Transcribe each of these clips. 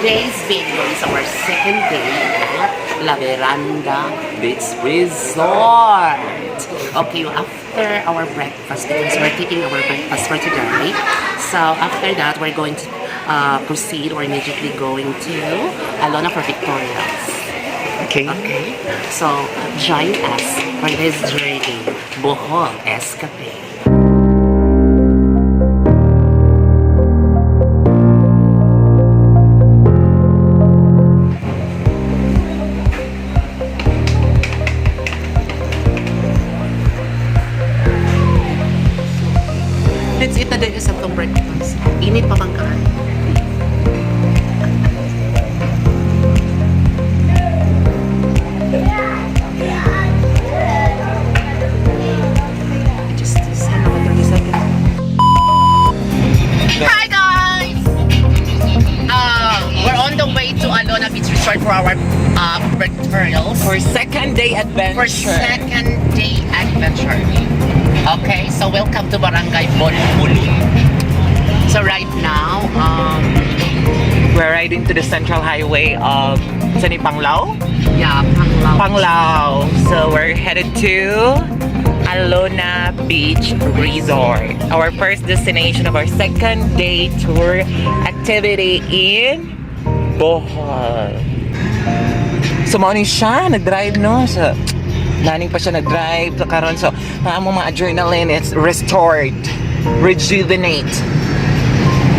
Today's video is our second day at La Veranda Beach Resort. Okay, after our breakfast, because we're taking our breakfast for today. So after that, we're going to proceed or immediately going to Alona for pictorials. Okay. Okay, so join us for this journey, Bohol Escapade. Let's eat na din sa itong breakfast. Init pa bang kain? Just send ako 30 seconds. Hi, guys! We're on the way to Alona Beach Resort for our pictorials. For second day adventure. For second day adventure. Okay, so welcome to Barangay Bolbulun. So right now, We're riding to the central highway of saan ni Panglao? Yeah, Panglao. Panglao. So we're headed to Alona Beach Resort. Our first destination of our second day tour activity in Bohol. So mao ni siya nag-drive, no? So naning pa siya nag-drive so karon, so ang among mga adrenaline, it's restored. Rejuvenate.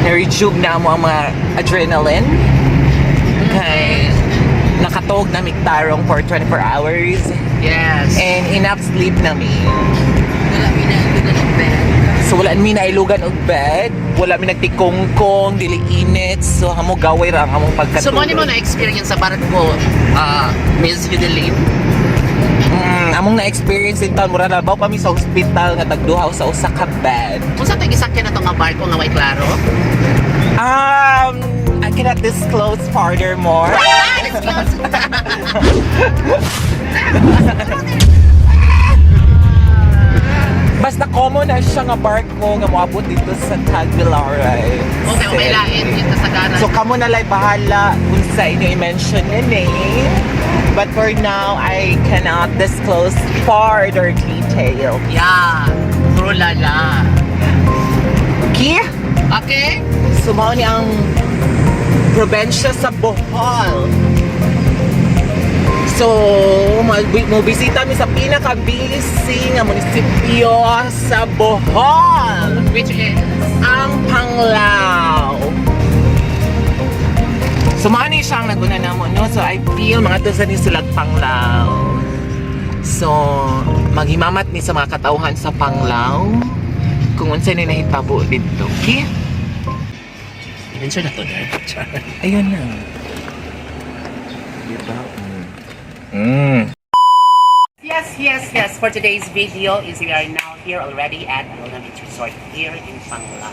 Na-rejuve na mo ang mga adrenaline. Okay. Nakatog na mig tarong for 24 hours. Yes. And enough sleep na mi. Wala mi na og bed. So wala mi nailugan og bed, wala mi nagtikongkong, dili init. So hamo gaway ra ang among pagkatulog. So mo ni mo na experience sa barko, Miss Yudelin? Among na-experience in town, mura na baw kami sa hospital nga tagduha sa usa ka bed. Unsa to gisakyan na to nga barko nga way klaro? I cannot disclose further more. Ah, disclose. Basta common na siya nga barko nga moabot dito sa Tagbilaran. Okay, okay lain dito sa garan. So kamo na lay bahala kung sa inyo i-mention na name. But for now, I cannot disclose further detail. Yeah, trulala. Okay? Okay? So mao ni ang probensya sa Bohol. So, mo bisita mi sa pinaka-busy nga munisipyo sa Bohol, Which is ang Panglao. So, mao ni siyang naguna namo, no? So, I feel mga to sa ni sila Panglao. So, maghimamat ni sa mga katawhan sa Panglao kung unsay ni nahitabo didto. Okay? I-mention na to there. Ayun na. Diba? Mm. Yes. For today's video is we are now here already at Alona Beach Resort here in Panglao.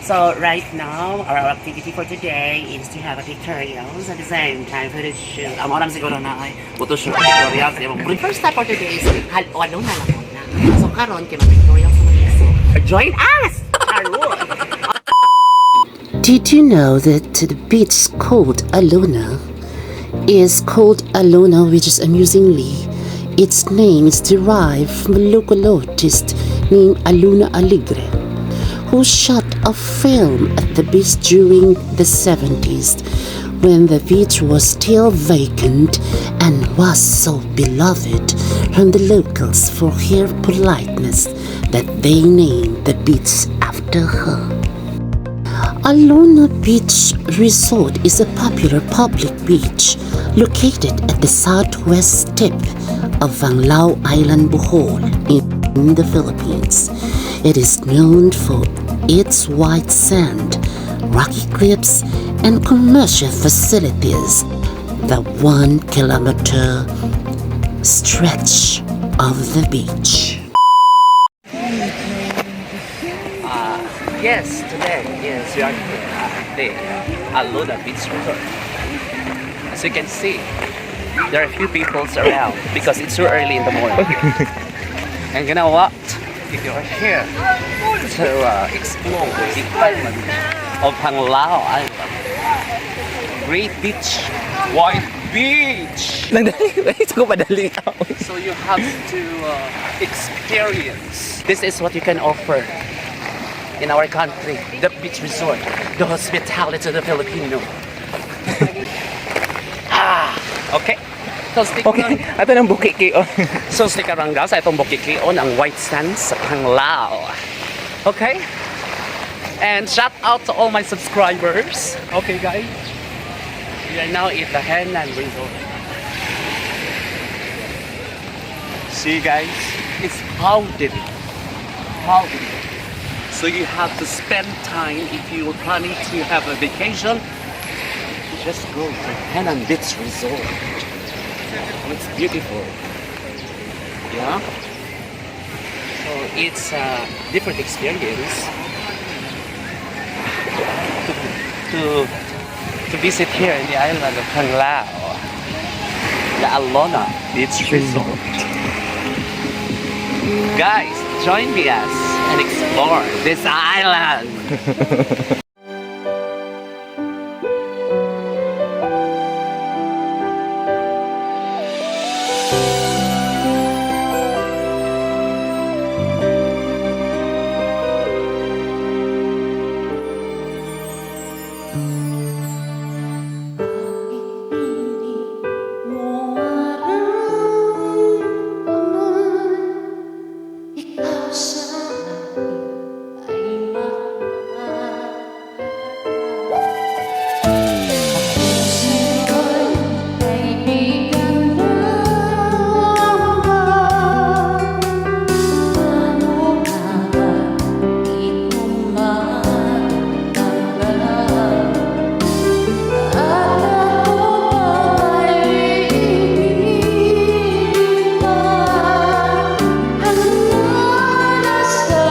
So right now, our activity for today is to have a pictorials at the same time for the shoot. Ang oram siguro na ay photo shoot pictorials. Di ba? First step for today is Alona lang na. So karon kay mag-pictorials naman niya. So join us! Karon! Did you know that the beach called Alona is called Alona, which is amusingly, its name is derived from a local artist named Alona Aligre, who shot a film at the beach during the 70s when the beach was still vacant and was so beloved from the locals for her politeness that they named the beach after her. Alona Beach Resort is a popular public beach located at the southwest tip of Panglao Island, Bohol, in the Philippines. It is known for its white sand, rocky cliffs, and commercial facilities. The 1 kilometer stretch of the beach. Yes, today, yes, we are here at the Alona Beach Resort. As you can see, there are few people around because it's too early in the morning. And you know what? If you are here to explore the island of Panglao Island, great beach, white beach. Nagdali, ko padali ka. So you have to experience. This is what you can offer in our country, the beach resort, the hospitality of the Filipino. Ah, okay. So stick Okay, ato nang bukiki oh. So stick around, guys, itong Bukikion, ang White Sands sa Panglao. Okay? And shout out to all my subscribers. Okay, guys. We are now at the Henann Resort. See, guys. It's crowded. Crowded. So you have to spend time if you're planning to have a vacation. Just go to Henann Beach Resort. It's beautiful. Yeah. So it's a different experience to to visit here in the island of Panglao, the Alona Beach Resort. Guys, join me us and explore this island. Mo maramdaman, ikaw sa akin ay mahalaga. Ako sa'yo'y kaibigan lamang. Paano nga ba di ko matanggap? At ako ba'y iibigin pa? Handa na sa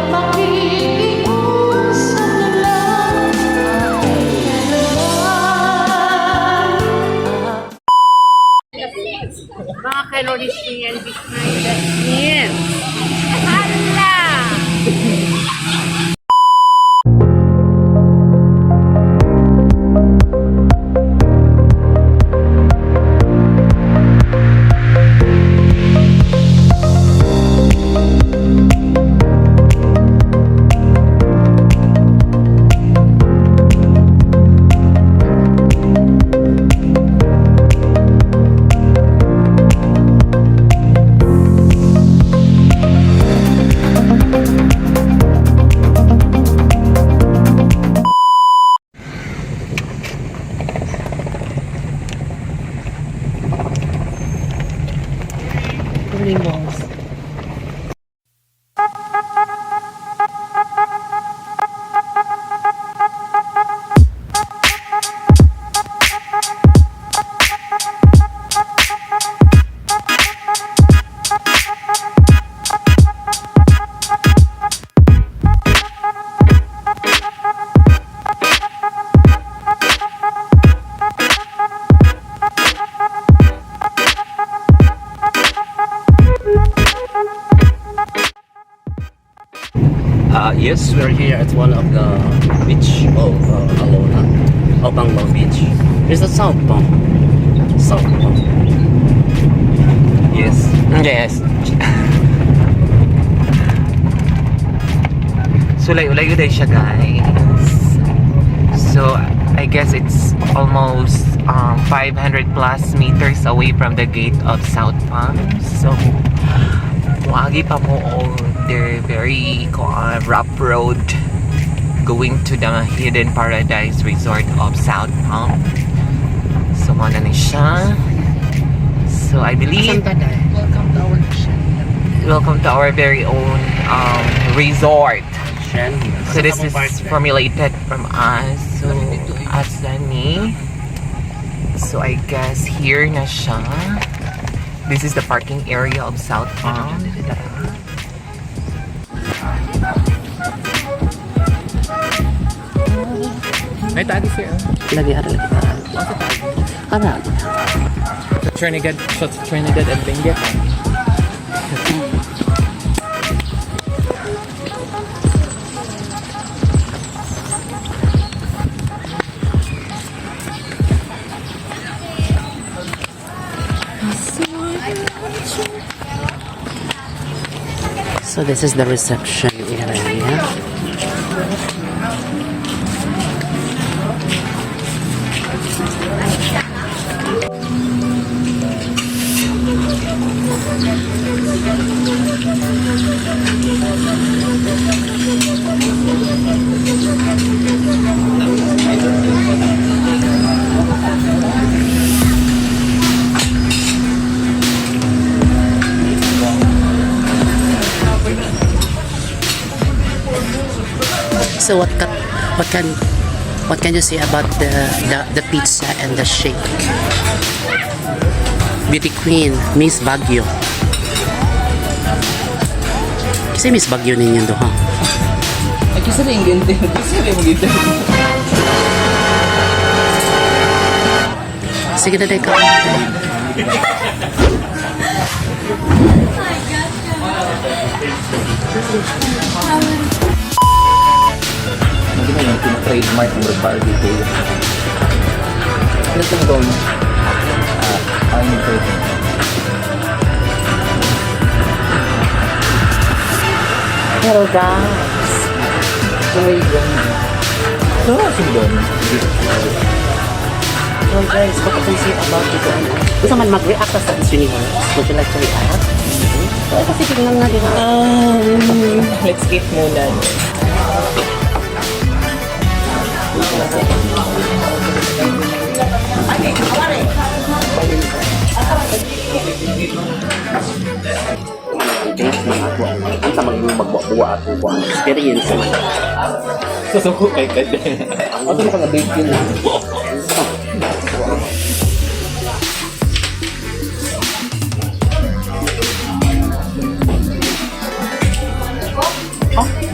makikiusap na lang kailanman. Mga kalorisian behind the scenes. Hala! Yes, we're here at one of the beach of Alona, of Panglao Beach. There's a salt pump. Salt pump. Yes. Yes. So layo-layo din siya, guys. So I guess it's almost 500 plus meters away from the gate of South Palm. So muagi pa mo og their very rough road going to the Hidden Paradise Resort of South Palm. So mo na ni siya. So I believe Welcome to our welcome to our very own resort. So this is formulated from us. So asani. So I guess here na siya. This is the parking area of South Palm. May tagi siya. Lagi ara lagi ta. Ara. Trinidad, Trinidad and Benguet. So this is the reception area. So what can you say about the pizza and the shake? Beauty Queen, Miss Baguio. Kasi Miss Baguio ninyo do, ha? Ay, kasi rin ginte. Kasi rin ginte. Sige na, ka. Hindi na yung trademark ng Barbie ko. Ano itong gawin? Ah, ang trademark. Hello guys. So, sundon. So guys, what can you say about it? Gusto man mag-react sa Miss Universe? Would you like to react? So, kasi tignan nga, di ba? Let's eat muna. Guys, mga ako, ang sa magbuwa ako ko ang experience man. Susuko kay Kade. Ano ka na bacon? Okay,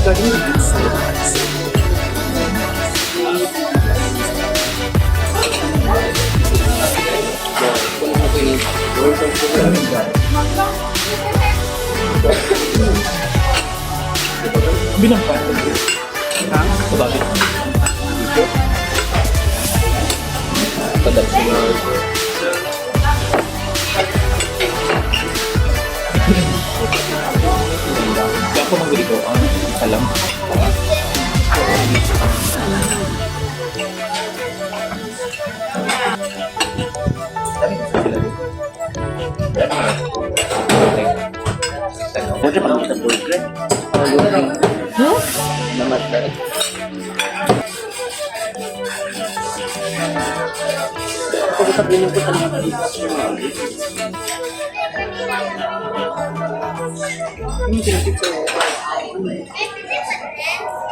regarding the pizza, guys. Binang pa. Ha? Sabagay. Padal. Kaya ako mangguli ko, ang alam. Order pa kami sa burger. Ako sabihin ko talaga dito.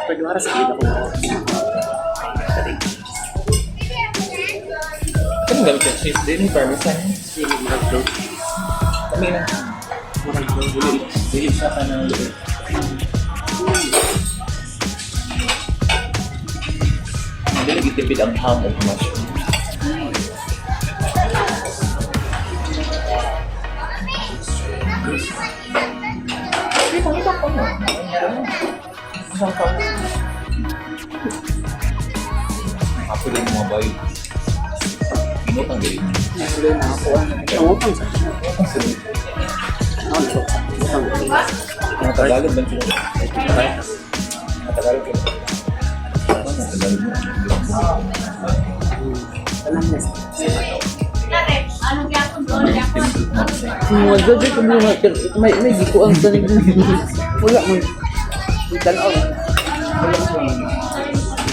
Pwede sa ako. Ano gamit yung cheese din? Parmesan? Sige, mga goat cheese. Kami na. Dili, dili siya ka ng Hindi nagitipid ang ham o mushroom. Hindi, pakita ko mo. Isang ka. Ako din mga bayo. Inutang dili. Ang utang sa Ang sunod. Ano, utang. Mga Tagalog ba sila? Mga Tagalog sila. Ano, mga Tagalog? Alam na. Mga dyan ko mga may di ko ang tanig. Wala man. Tanaw.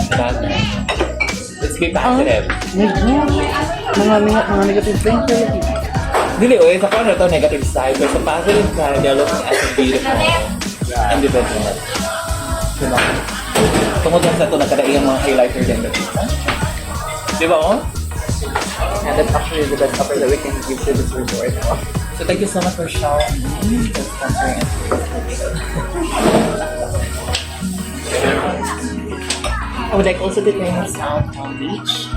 Tagalog. Let's be positive. Mga negative things. Dili, oy, sa corner to negative side, but sa positive side, they're looking at a beautiful individual. Diba? Tungod lang sa ito, nagkadaiyang mga highlighter din. Diba, oh? And that's actually the best offer that we can give to this resort. So thank you so much for Xiaomi for sponsoring us for this video. I would like also to thank South Town Beach.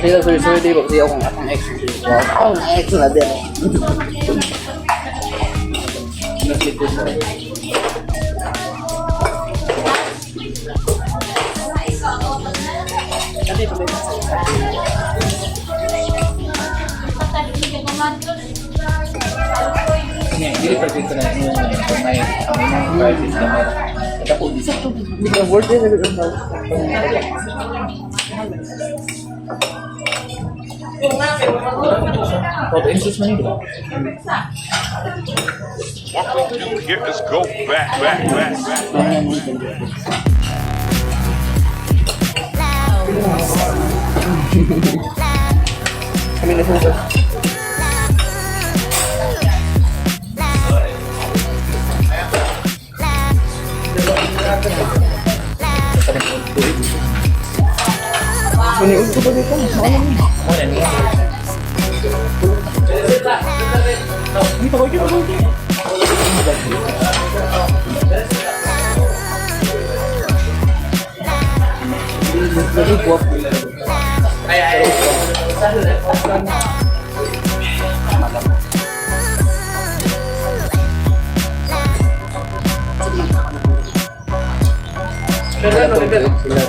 Sila sa resort, di ba? Kasi akong akong ex. Wow, akong ex na din. Naslit ko siya. Hindi, hindi perfect ko na yung kung may ang imong prices gamay. Dako di sa Hindi ka worth it. 12 inches man yun, di ba? Do here is go back, back, back, back. Kami na sila. Maniud ko ba dito? Mo na niya. Hindi pa ko pa ko. Sila.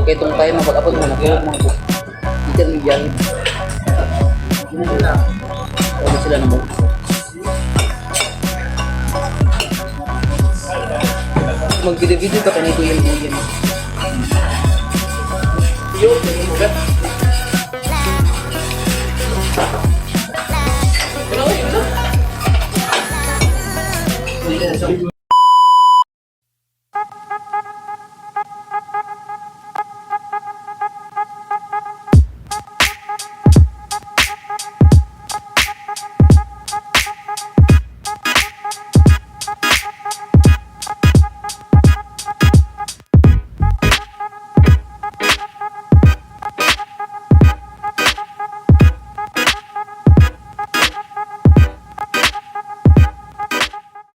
Kaya itong tayo mapag-abot mo na kaya mga hindi ka nagbiyahe. Sabi sila naman. Mag-video-video ka kanito yung buyan.